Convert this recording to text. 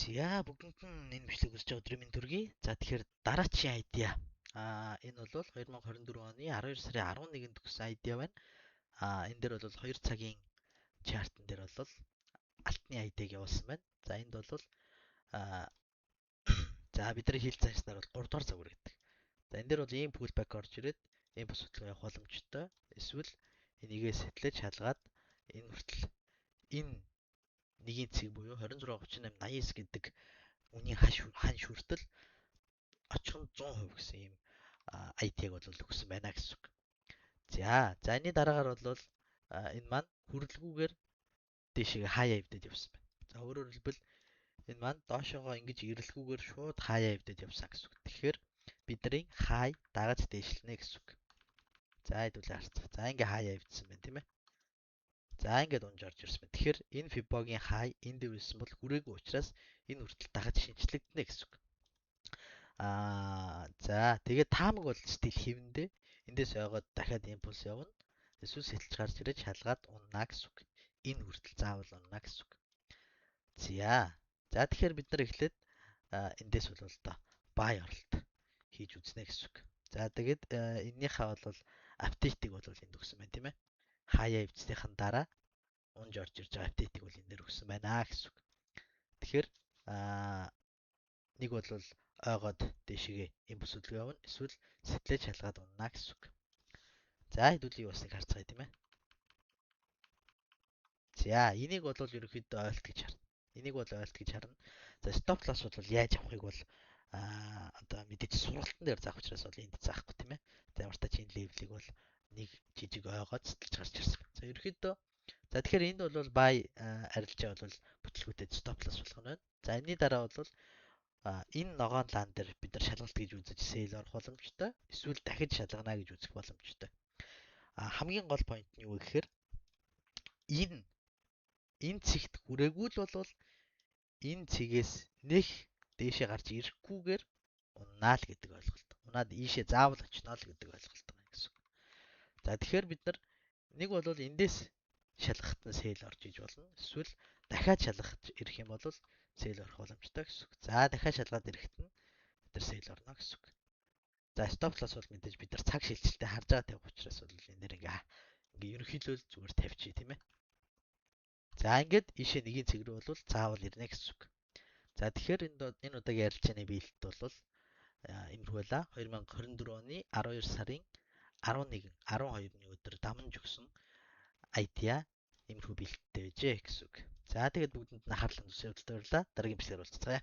За, бүгдэнд нь энэ бичлэг үзэж байгаа өдрийн мэнд хүргэе. За, тэгэхээр дараачийн idea. Энэ бол 2024 оны 12 сарын 11-нд өгсөн idea байна. Энэ дээр бол 2 цагийн chart-н дээр бол алтны idea-г явуулсан байна. За, энд бол за бидний хил заншнаар бол 3 дугаар загвар гэдэг. За, энэ дээр бол ийм pullback орж ирээд ийм бус хөдөлгөөн явах боломжтой. Эсвэл энийгээ сэтлэж шалгаад энэ хүртэл энэ нэгийн цэг буюу 26 38 89 гэдэг үнийн ханш хүртэл очих нь 100% гэсэн ийм idea-г бол өгсөн байна гэсэн үг. За, за энэний дараагаар бол энэ маань хүрлгүүгээр дээшээ хаяа эвдээд явсан байна. За, өөрөөр хэлбэл, энэ маань доошоогоо ингэж эрэлгүүгээр шууд хаяа эвдээд явсан гэсэн үг. Тэгэхээр бидний хай дагаж дээшлэнэ гэсэн үг. За, хэдүүлээ харцгаа. За, ингээ хаяа эвдсэн байна, тийм ээ. За, ингээд унж орж ирсэн байна. Тэгэхээр энэ Fibo-гийн хай энд дэвсэн бол хүрээгүй учраас энэ хүртэл дагаж шинчлэгдэнэ гэсэн үг. За, тэгээд таамаг бол still хэвэндээ эндээс ойгоод дахиад импульс явна. Эсвэл сэтэлж гарч ирээд шалгаад унна гэсэн үг. Энэ хүртэл заавал унна гэсэн үг. За. За, тэгэхээр бид нар эхлээд эндээс бол одоо buy оролт хийж үзнэ гэсэн үг. За, тэгээд энэнийхээ бол update-ыг бол энд өгсөн байна, тийм ээ. Хаяа эвдснийхэн дараа унж орж ирж байгаа update-ыг бол энэ дээр өгсөн байна гэсэн үг. Тэгэхээр нэг бол ойгоод дээшгээ импульс хөдөлгөөн явна. Эсвэл сэтлээ шалгаад унна гэсэн үг. За, хэдүүлээ бас нэг харцгаая, тийм ээ. За, энийг бол ерөнхийдөө ойлт гэж харна. Энийг бол ойлт гэж харна. За, stop loss бол яаж авахыг бол одоо мэдээж сургалтын дээр заах учраас бол энд заахгүй, тийм ээ. За, ямар ч тач энэ level-ийг бол нэг жижиг ойгоод сэтэлж гарч ирсэн. За, ерөнхийдөө, за, тэгэхээр энд бол buy арилжаа бол бүтлгүүтэд stop loss болох нь байна. За, энэний дараа бол энэ ногоон лаан дээр бид нар шалгалт гэж үзэж sell орох боломжтой. Эсвэл дахиж шалгана гэж үзэх боломжтой. Хамгийн гол point нь юу вэ гэхээр энэ цэгт хүрээгүй л бол энэ цэгээс нэх дээшээ гарч ирэхгүйгээр уннаа л гэдэг ойлголт. Унаад ийшээ заавал очино л гэдэг ойлголт байгаа гэсэн үг. За, тэгэхээр бид нар нэг бол эндээс шалгахад нь sell орж иж болно. Эсвэл дахиад шалгах ирэх юм бол sell орох боломжтой гэсэн үг. За, дахиад шалгаад ирэхэд нь бид нар sell орно гэсэн үг. За, stop loss бол мэдээж бид нар цаг шилжилтээ харж байгаа тавих учраас бол энэ дэр ингээ ерөнхийдөө зүгээр тавьчих, тийм ээ. За, ингээд ийшээ нэгийн цэг рүү бол заавал ирнэ гэсэн үг. За, тэгэхээр энэ удаагийн арилжааны биелэлт бол иймэрхүү байлаа. 2024 оны 12 сарын 11 12-ны өдөр дамнаж өгсөн idea иймэрхүү биелэлттэй байжээ гэсэн үг. За, тэгээд бүгдэнд нь анхаарлаа хандуулсан явдалд баярлалаа. Дараагийн бичлэгээр уулзцгаая.